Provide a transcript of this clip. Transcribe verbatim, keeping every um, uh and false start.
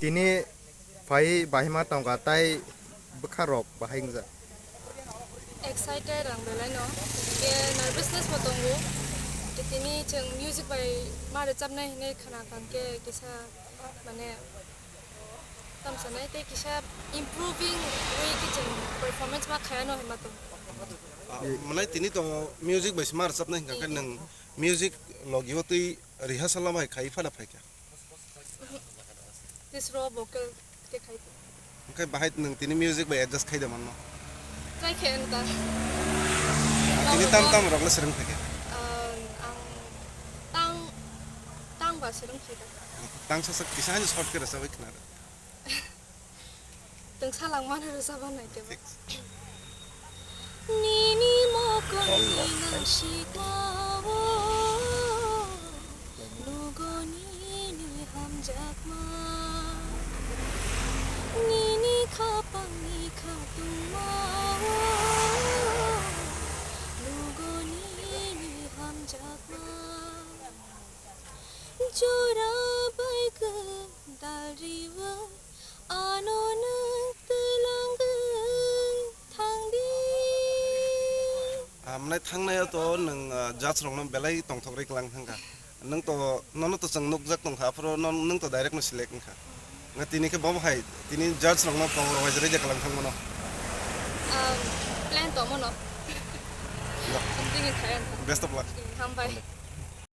Tini phai bahima tongkha tai bwkha rok bahai wngjak. Excited ang belai no, ke nervousness bo tongo. Ke tini chwng music bai ma rwchapnai hinwi khna kang ke kisa mane tam sanai tei kisa improving way ke chwng performance ma khaya no hinma tongo. Ah, mwnai tini to music bai se ma rwchapnai hwnkha khe nwng music logi o twi rehearsal bai khai phana phaikha. This raw vocal khe khai. Hwnkhe bahai nwng tini music bai adjust khai da manno? Try khe wng ta. Tini tam tam rok le swrwng phaikha? Ah, ang tang, tang ba swrwng phaikha. Tang sasak kisa hani short khe rwchapwi khna rw. Tungsa langmani rwchapna naitebo. Fix. Nini mokol nang sikmao, lugo nini hamjakma. Nini khapangni khatungmao, lugo nini hamjakma. Jora bai kwdal riwi ano nwng twlangwi thangdi. Amnai thangnaio to nwng, ah, judge rokno belai tongthok rwi kwlang thangkha. Nwng to, nono to chwng nukjak tongkha, aphuru non-, nwng to direct no select wngkha. Nga tini khe bobo hai, tini judge rokno power wise rwi kwlang thangmano. Um, plan to mono. Lo. Something in Thailand. Best of luck. Hambai.